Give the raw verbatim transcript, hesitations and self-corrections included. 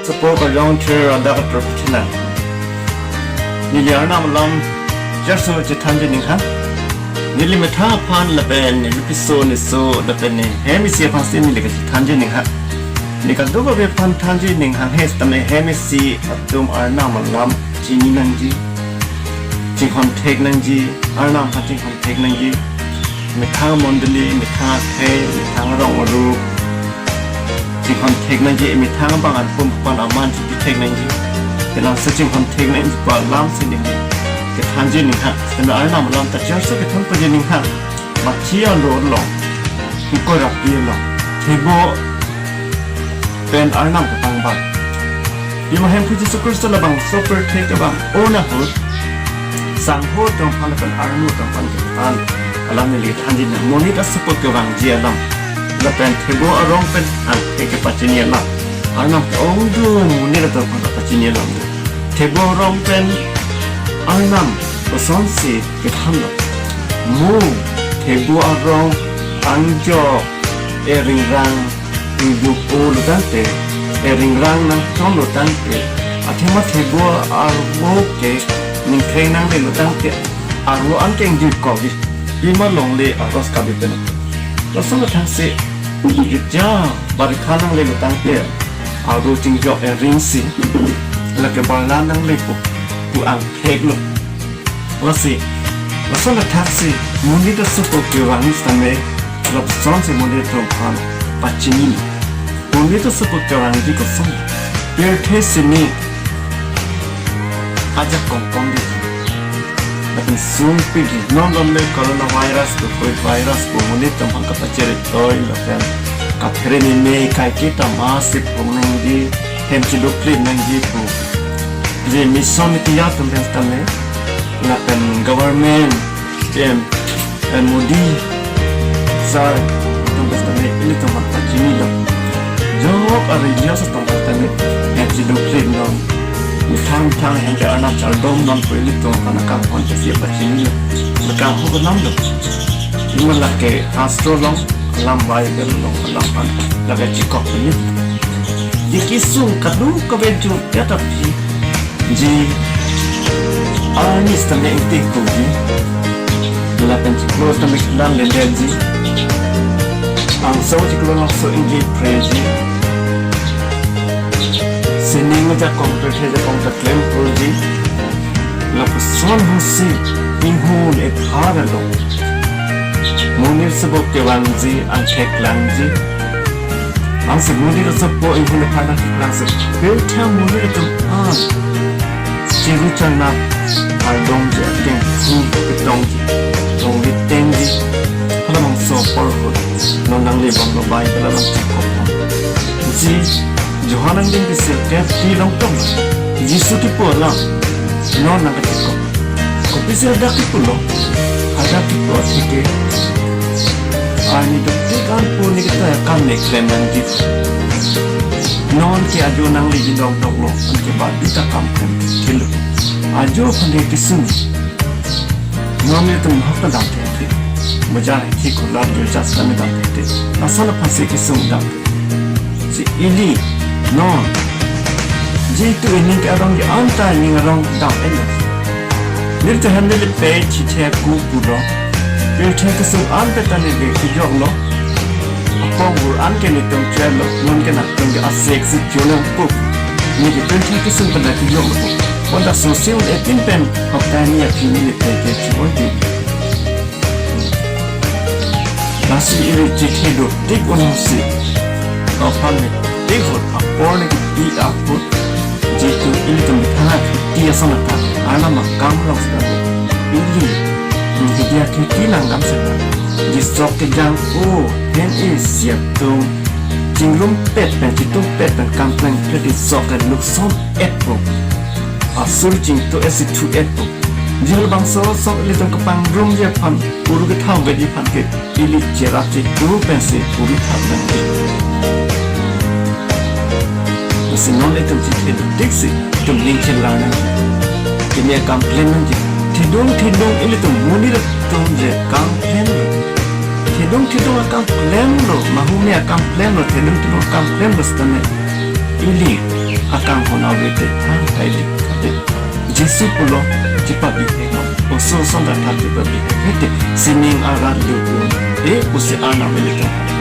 Sopo kajong thir adak atur pachinang. Neli Arnam alam jarso chethanji ninghang. Neli methang aphan lapen neli piso niso lapen ne hem isi aphan si neli kachethanji ninghang. Neli kadokave aphan thanji ninghang he setame hem isi atum Arnam alam chini nangji, chinghon thek nangji, Arnam aphan chinghon thek nangji, methang mondoli, methang akhei, methang arong aru, chinghon thek nangji, methang abang anpum pan aman chipi thek nangji. Penang se chinghon thek nangji pu alam si neli kethanji ninghang. Penang Arnam alam ta jarso kethan paji ninghang. Mathi alo along ingkoi ra phli along thebo pen Arnam kapangbar. Pima Hemphu Jisu Khristo labangso pirthe kevang-o ahut sangho atum aphan lapen arnu atum aphan kethan alam neli thanji nang. Monit asopo kevangji alam lapen thebo arong pen angthek kepachini alam, Arnam ke-ongdung monit atum aphan kapachini alam. Thebo arong pen Arnam kosonsi kethanlo. Mo thebo arong angjok eringrang ingduk-olo tangte, eringrang nangtonlo tangte, athema thebo arvo ke ningkreng nanglelo tangte, arvo an ke ingduk-ok ji. Pima longle arvo kabi pen. Lason athak si girja barikha nanglelo tangte, arvo chingjok eringsi lake barla nanglepo pu angtheklo. Lasi lason athak si monit asopo kevang setame lapusonsi monit atum aphan pachini. Monit asopo kevangji koson? Pirthe sini ajakong kongdi, lapen sungpikji. Non lom le coronavirus pu, covid virus pu monit atum aphan kapachiri toi lapen kathere ni me kaike ta mask si phung nangji, hem chiduklip nangji pu je mission ni tiya atum pen setame, lapen government, P M, eh, Modi sir atum pen setame ilitum aphan pachinilo. Jok a-religious atum pen setame hem chiduklip non, methang methang hem ke Arnam chardom non pu ilitum aphan akam aphan pasi pachinilo. Akam ho kenamlo. Ima lake hastro along, alam Bible along alam aphan lake chikok pen. Je kesung kadokave jut ya tapi ji, arni setame ingti kuji, lapen chiklo setame kelang lendetji, angso chiklo nokso ingji preji, sining ajakong pirthe ajakong ta klem kurji. Lapuson ahutsi inghun epha along monit asopo kevangji angthek langji. Ansi monit asopo inghun epha nangthek langsi, pirthe amonit atum an chiru charnap ardongji, akengphu ketongji, tongri tengji, halabangso apor ahut non nanglebomlo, Bible along chikok. Ji Johan angdeng pisi kep ti along tong, Jisu kipu alam non nangkachikok. Kopisi hadak kipulo? Hadak kipu atheke arni doktik an pu ne kita akam ne klem nangji. Non ke ajo nangleji dokdoklo, anke badu ta kam klem thelo. Ajo aphan ke kesung. Non nelitum hok ta dam thekthe. Bajar hekhi kulat girja setame dam thekthe. Lason aphansi kesung dam. Si ili non, jitu ining ke arong ke anta ining arong dam enlo. Nelitum hem neli pe chithe ku pulo. Pirthe kesung an pe ta neli kejoklo. Apong bur an ke nelitum chelo, non ke nangtum ke asek si chonang pup. Neli pirthe kesung pen ta kejoklo. Bonta social eighteen pen hok ta ni aphi neli pe ke chivoidet. Lasi ili chithe dotik unsi, aphan ne tehot apor ne kiti ahut, jitu ilitum thana kiti ason athak, Arnam akam along setame ili, hmm, kiti akiti nangdam setame, ji sok kejang-o hem isi atum chingrumpet pen, chitumpet pen kam plengplet, sok ke nukson etpo, asur chingtu esi thu etpo. Ji halabangso sok ilitum kepangrumji aphan, uru kethang veji aphan ke ili cherap chitu pensi uru thap nangji. Lasi non itum chithe dotik si itum ning chelar nangji. Kimi akam klem nangji. Thedung thedung ilitum monit atum je kam klemlo. Thedung thedung akam klemlo, mahume akam klemlo, thedung thedung akam klemlo setame. ili akanghon ave te thang thai li ate Jisu pulo chepabihek non. Oso son ta thang chepabihek te sining arat do un te pusi Arnam ili kangthang.